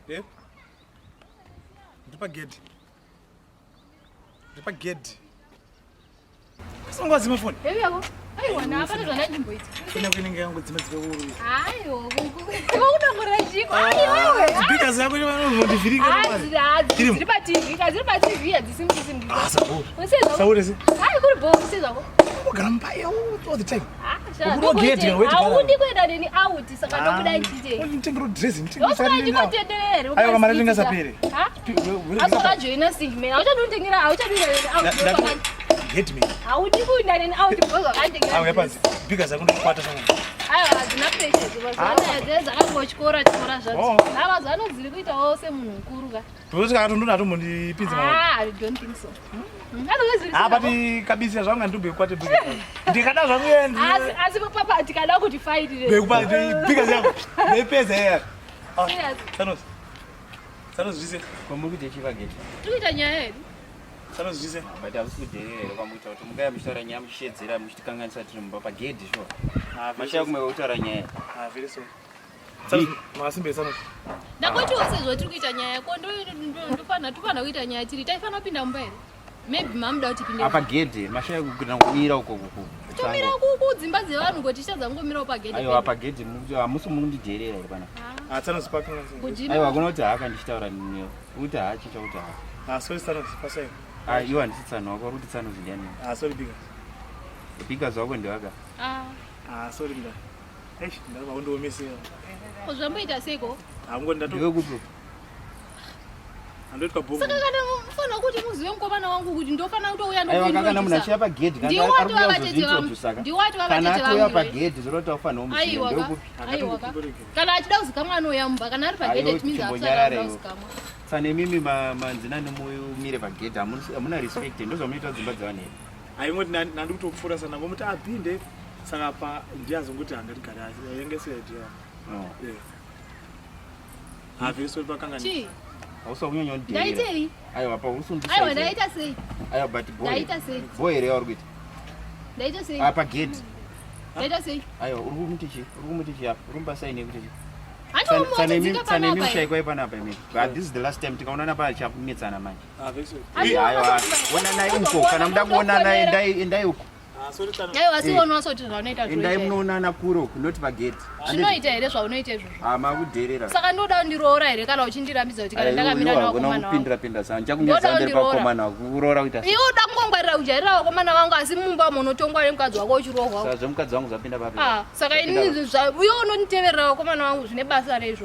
Eh? Ndiri pagedhi. Ndiri pagedhi. Asongo adzima foni. Baby yako. Aiwa na hapana zvandandimboita. Foni yako inenge yangodzima dzima uru. Aiwa kudongorera chiko. Aiwa wewe. Speakers yako inondivhirika. Hazi dziri pa TV, ka dziri pa TV hadzisi mukisi mukisi. Ah, sabo. Usezvako. Saure se. Ai kuri bo usezvako. Ugara mumba all the time. Ah, Haudi kuenda neni out saka ndokuda ndichitei. Nditengero dress, nditengero Ndosaka ndikotenderera here. Aiwa mari ndingasapere. Ha? Asi wakajoina sing man. Hauchadi kunditengera, hauchadi kuenda neni out. Get me. Haudi kuenda neni out because wakanditengera. Auya panzi. Bigger zako ndokukwata sanga. Aiwa hadzina pressure idzo mazuva anaya dzinenge dzakangotyora tyora zvadzo. Oh. Ha mazuva ano dziri kuitawo semunhu mukuru ka. Because akatondona atombondipinza mama. Ah, I don't think so. Anonge zviri Ah, but kabisa zvangu andibhe kwate bigger. Ndikada zvangu yendi. Asi asi papa tikada kuti fight re. Bekupa bigger zvangu. Ndipedza here. Ah, Serious. Thanos. Thanos zvise. Kwamuri kuita chivageti. Tiri kuita nyaya yedu. Thanos zvise. But hamusi kudherera here kwamuita kuti mungaya muchitaura nyaya muchishedzera muchitikanganisa tiri mumba pagedhi sure. Ah, Mashaya kumwe kutaura nyaya. Ah, very sorry. Thanos, masimbe Thanos. Ndakotiwo sezvo tiri kuita nyaya ko ndofanira tofanira kuita nyaya tiri taifanira kupinda mumba here? Maybe mamuda kuti tipinde. Apa gedhi mashaya kuita kumira uko kuku. Tomira kuku dzimba dzevanhu ko tichitadza kungomirawo pagedhi. Aiwa pagedhi hamusi mundidherera here pana. Ah, Thanos pakanganisa. Kujima. Aiwa hakuna kuti haka ndichitaura newe. Kuti ha chicha kuti ha. Ah, sorry Thanos, pasai. Ah, iwe handisi tsano wako uri kuti tsano ndiani? Ah, sorry bigger. Bigger zvako ndewaka. Ah, Ah, sorry nda. Eish, ndava kundiomesera. ko zvamboita seiko? Ah, ngoni ndato. Ndiwe kupi? Andoitwa bomb. Saka kana mufanira kuti muzive mukomana wangu kuti ndofanira kutouya Aiwa kana munhu achiya pagedhi kana Ndiwo ari kuuya vatete vangu. kuzozviintroduce Ndiwo ati Kana vavatete atouya vangu. iwe. pagedhi zvoreva kuti aufanira kumuziva. Aiwa Ndiwe ka. kupi? Aiwa ka. Kana achida kuzikamwa anouya mumba kana ari pagedhi Aiwa, it means haasati chimbonyarara akuda iwe. kuzikamwa. Tsana imimi manzina nemumire pagedhi hamuna respect ndozvamunoita dzimba dzevanhu here. Haingoti nandi kutopfuura sana ngomuti apinde saka pa ndiye azongoti hangatigare asi yenge si idea. No. Yeah. Ah, very sorry pakanganisa. Chii? Hausa kunyanya kundidherera. Ndaitei? Aiwa pa usundisa. Aiwa ndaita sei? Aiwa but boy. Ndaita sei? Boy here yauri kuita. Ndaita sei? Ah pagedhi. Ndaita sei? Aiwa uri kumuti chi? Uri kumuti chi apa? Uri kumupa sign yekuti chi? Hanti Tsana imi umuti tsana imi panapa. mushaikwa panapa imi. But this is the last time tikaonana pana chakunetsana manje. Ah, very sorry. Hanti Aiwa onanai uko kana muda kuonana endai endai uko. Ah, sorry Thanos. Aiwa asi unoona kuti zvaunoita Endai zvinoita. munoonana kure uko not pagedhi. Zvinoita here zvaunoita izvozvo? Ah makudherera. Saka ndoda kundiroora here kana uchindirambidza kuti kana ndakamira nevakomana vangu? kupindira pindira sana ndichakunyadza Ndoda mberi kundiroora. pakomana wako kuroora kuita sei? Iwe uda kungongwarira kujairira vakomana vangu asi mumba munotongwa nemukadzi wako uchirohwa. Saka zvemukadzi wangu zvapinda papi? Ah, saka inini iwe unonditeverera vakomana vangu zvine basa reizvo.